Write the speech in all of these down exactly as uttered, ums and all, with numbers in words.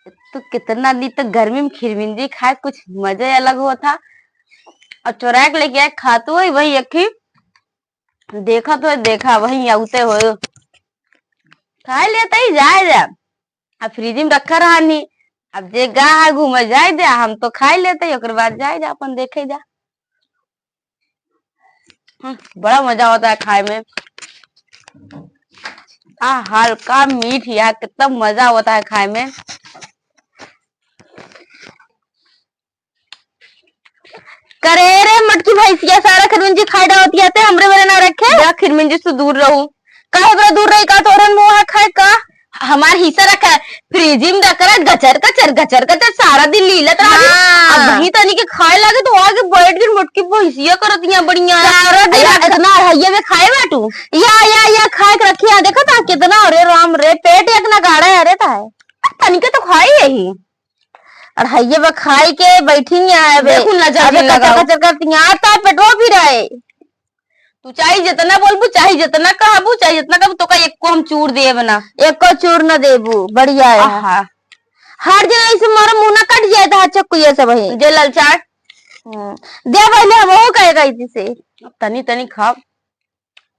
तो कितना दिन तक गर्मी में खिरमिंजी खाए, कुछ मजा ही अलग होत है। और चोरा के लेके आए, खात हुए वही अखी देखत हुए, देखा वही आउते हुए खाए लेते ही जाए जा। अब फ्रिज में रखा रहा नहीं, अब जे गा है घूमे जाए दे, हम तो खाए लेते ही, ओकर बाद जाए जा, अपन देखे जा। हम्म, बड़ा मजा होता है खाए में। आ, हल्का मीठ यार, कितना मजा होता है खाए में। करे रे मटकी भैंसिया, सारा खिरमिंजी खाए डालती है, ते हमरे बरे ना रखे। जा खिरमिंजी से दूर रहू। काहे बरा दूर रही का, तोरन मुँह है खाए का? हमार हिस्सा रखा है, फ्रिज में रख रहा, गचर गचर, गचर गचर, सारा दिन लीलत रहा। हाँ। अब वही तनी के खाए लागे तो आगे बैठ के मोटकी भैंसिया करत यहाँ बढ़िया। सारा दिन अरे, रख- इतना अढ़ाइया में खाए बाटू? या, या, या, खाए के रखी है, देखा था कितना, अरे राम रे, पेट एक ना गाड़ा है, अरे था है। तनिके तो खाई यही। अढ़ाइया में खाए के बैठी नहीं आए बे। देखू ना, जल्दी अबे कचर लगाओ। कचर करती हैं, आता पेटवा भी रहे। तू चाहे जितना बोलबू, चाहे जितना कहबू, चाहे जितना कहबू, तोका एको हम चूर देब ना। एको चूर न देबू, बढ़िया है। आहा। हर जगह ऐसे मारो, मुंह ना कट जाए तो चक्कू ये सब है। जे ललचार। हम्म। दे पहले हम वो कहे गई थी से। अब तनी तनी खाओ।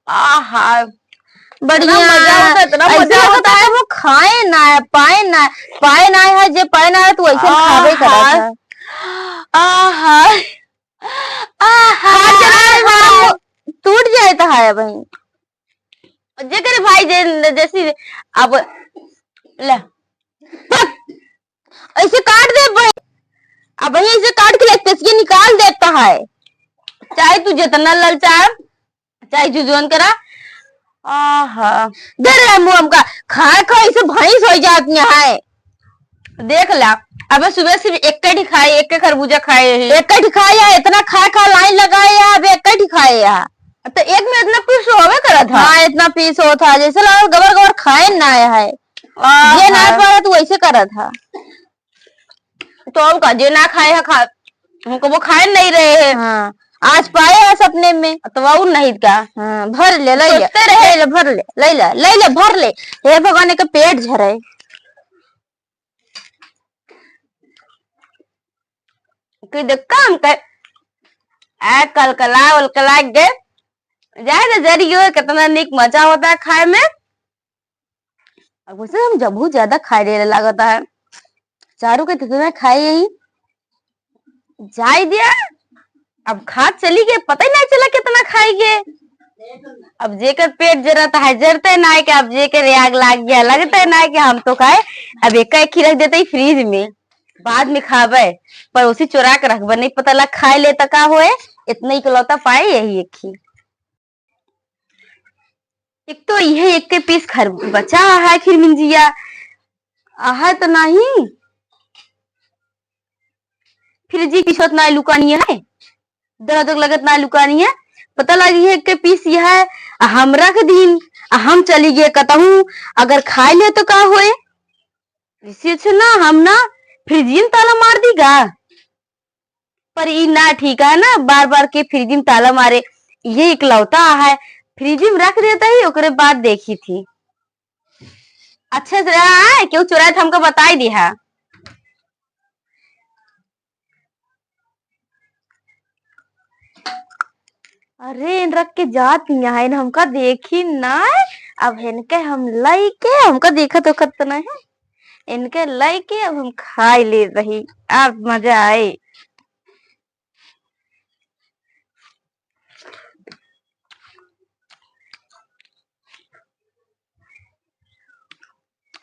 आहा। बढ़िया। इतना मजा होता है, इतना ऐसे मजा लगता होता है। है वो खाए ना है, पाए ना, पाए ना है, जे पाए ना है, तू ऐसे खावे आहा। करत है। आहा। आहा, हर जगह आहा। हमारा मुंह टूट जाए तो है भाई। जेकर भाई जे, जैसी अब ले, पक, ऐसे काट दे भाई। अब भाई ऐसे काट के ले, पेचिया निकाल देता है। चाहे तू जितना ललचा, चाहे जुजुअन करा। आहा। दे रे मुँह हमका, खाए खाए इसे भैंस हो जात यहाँ है। देख ला, अबे सुबह से एक ही खाए, एक खरबूजा खाए है। एक ही खाए है, इतना खाए खा लाइन लगाए है, अब एक ही खाए है। तो एक में इतना पीस होवे करत है। हाँ, इतना पीस होत है, जैसे लगल गबर गबर खाए ना आया है। आहा। जे ना पारत वैसे करत है। तो हम का जे ना खाए है खा, हमको वो खाए नहीं रहे हैं। हाँ, आज पाए है सपने में। तो वो नहीं का। हाँ, भर ले, ले ले, सोचते रहे। ले ले, भर ले, ले ले, ले ले, भर ले। हे भगवान, एक पेट झरे। कि देख काम कर, आ कलकला उलकला के जाए तो जरियो, कितना निक मजा होता है खाए में। अब वैसे हम जब बहुत ज्यादा खाए ले लागत है, चारू के कितना खाए यही जाए दिया। अब खात चली गए, पता ही नहीं चला कितना खाई गए। अब जेकर पेट जरत है, जरते ना है कि अब जेकर आग लाग गया, लगते ना है कि हम तो खाए। अब एक एक ही रख देते ही फ्रिज में, बाद में खाबे, पर उसी चुरा के रखबे, नहीं पता लग खाए ले तो का होए। इतना इकलौता पाए यही एक ही। एक तो यह एक के पीस खर बचा है खिरमिंजिया, आहा तो नहीं। फिर जी किस्मत ना लुकानी है, दर्द लगत ना लुकानी है। पता लगी है एक के पीस यह है, आ हम रख दीन, आ हम चली गए कतहूँ, अगर खाए ले तो का होए? इससे अच्छा ना हम ना फ्रिजिन ताला मार दी गा। पर ई ना ठीक है ना, बार बार के फ्रिज में ताला मारे। ये इकलौता है, फ्रिज में रख देता ही, ओकरे बाद देखी थी। अच्छे से रहा है, क्यों चुराए थे हमको बताई दिया। अरे, इन रख के जात यहाँ, इन हमका देखी ना। अब इनके हम लइके, हमका देखत ओखत तो नहीं है, इनके लइके अब हम खाए ले रही। अब मजा आए।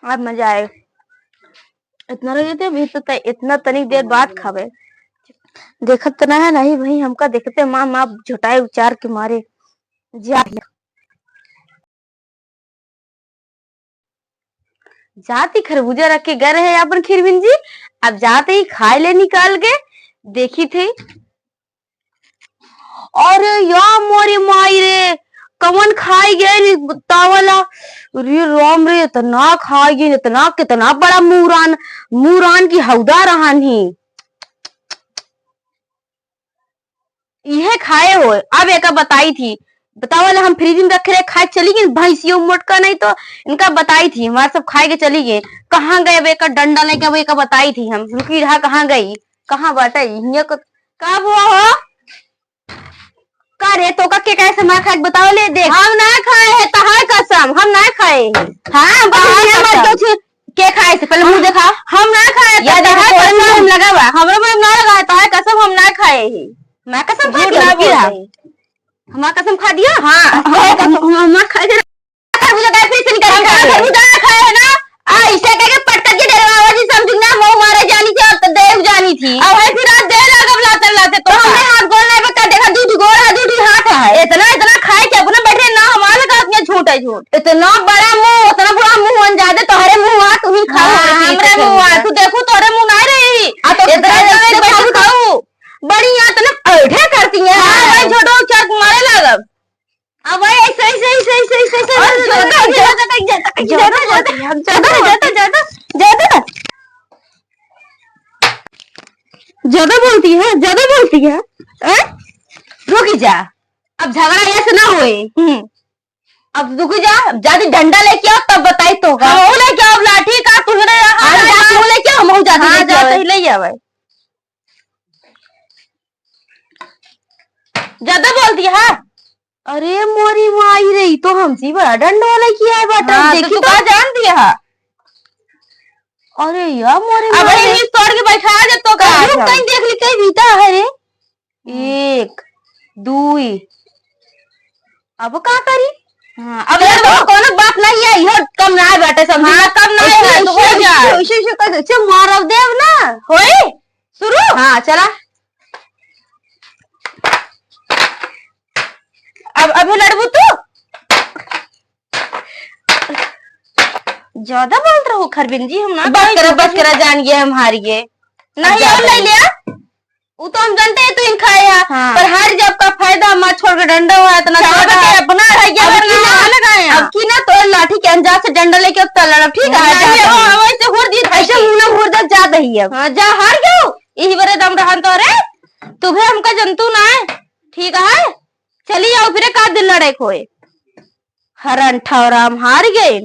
अब मजा आए। इतना रह जाते अभी तो त-, इतना तनिक देर बाद खाबे। देखत तो ना है, नहीं भाई, हमका देखते माँ, माँ झोटाए उचार के मारे। जा। जाती खरबूजा रख के गए रहे अपन खिरमिन जी, अब जाते ही खाए ले निकाल के। देखी थे, अरे या मोरी माई रे, कवन खाई गए रे तावला। अरे राम रे, इतना खाई गए, इतना, कितना बड़ा मूरान, मूरान की हौदा रहन ही। इहे खाए होए। अब एका बताई थी, बतावा ले, हम फ्रिज में रखे रहे, खाए चली गई। भैंसियो मोटका नहीं तो इनका बताई थी, हमार सब खाए के चली गए। कहाँ गए अब एकर डंडा लेके, अब एकर बताई थी हम, रुकी रहा, कहाँ गई, कहाँ बाटे, हियाँ को, का हुआ हो? का रे, तोका के कहे से मार खाए के बताओ ले, देख। हम ना खाए है, तहार कसम, हम ना खाए है। हाँ, बस तहार ये मर कसम। के छे-, के खाए से पहले मुँह देखा। हम ना खाए, या तहार देखो, कसम। मुँह लगा बा। हमरे मुँह ना लगा है, तहार कसम, हम ना खाए है। मैं कसम खा झूठ दिया, ना रुकी रहा। बोलते। हमार कसम खा दिया? हाँ। हम, हम, हम ना खाए थे। खरबूजा काहे फिर से निकाल हम के खा गए? खरबूजा ना खाए है ना? आ, इसे कह के पटक के डरवावा जी, समझ ना, मुँह मारे जानी थी और तो देव जानी थी। अब है फिर आज देर लागब लाते लाते तो तो हमने हाथ गोड़ नहीं बता, देखा, दू ठी गोड़ है, दू ठी हाथ है। इतना, इतना खाए के अपने बैठे ना, हमारे लगा अपने झूठ है, झूठ। इतना बड़ा मुँह, इतना बड़ा मुँह बन जाते, तोहरे मुँह आ, तू ही खाओ, हाँ, और हमरे मुँह आ, तू देखू, तोहरे मुँह ना रही। आ, तो इतना इतना जल्दी खाऊ, खाऊ। बड़ी यहाँ तो ना ऐठे करती है। हाँ, भाई, झूठो उछाल मारे लागब। अब भाई, ऐसे, ऐसे, ऐसे। और ज्यादा, ज्यादा, ज्यादा, ज्यादा, ज्यादा, ज्यादा, ज्यादा, ज्यादा। ज्यादा बोलती है, ज्यादा बोलती है। हैं? रुक जा, अब झगड़ा ऐसे ना होए। हम्म। अब रुक जा, अब जादी डंडा लेके आओ, तब बताई तो का। हाँ, वो लेके आओ, लाठी का, तू ही ले आ, हाँ, हाँ, जा, हाँ। तू लेके आओ, हम जादी हाँ, लेके जा, आओ। तू ले आवे। ज्यादा बोल दिया, हाँ? अरे मोरी माई रे, ई तो हमसे बड़ा डंडा वाला किया है बाटा, हाँ, देखी तो तू तो। का जान दिया है? अरे यार, मोरी अब माई रे। ये तोड़ के बैठा दे तो का अरे, आज हम। कहीं देख ली, कहीं बीता है रे। हम्म। एक, दुई, अब का करी? हाँ, अब ये ये तो तो कोनो बात नहीं है, इहो कम ना बाटे, समझी हाँ, ना? कम ना ऐसे, है, तो ऐसे, हो जाए। ऐसे, ऐसे, ऐसे कर दे, ऐसे मारब देब ना। होई? शुरू? हाँ, चला। अब, अभी लड़बू तू? ज्यादा बोलत रहो खरबिन जी, हम ना बस करा, बस करा, जान गए हम हार गए। नहीं, अब और ले लिया। वो तो हम जानते हैं तू इन खाए है, हाँ। पर हार जब का फायदा, मार छोड़ के डंडा हुआ इतना चाहे छोटा। के अपना रह गया, अब की ना, ना लगाए हैं। अब की ना तो लाठी के अंदाज से डंडा लेके अब लड़ब, ठीक है? नहीं, जा अब तू। वैसे हुर दी ऐसे मुंह में हुर दे, जा दही अब। हाँ, जा हार गयो। यही बरे दम रहन तो रे, तू भी हमका जंतु ना है, ठीक है? चली आओ फिर, का दिन लड़े खोए। हरन ठौराम हार गए।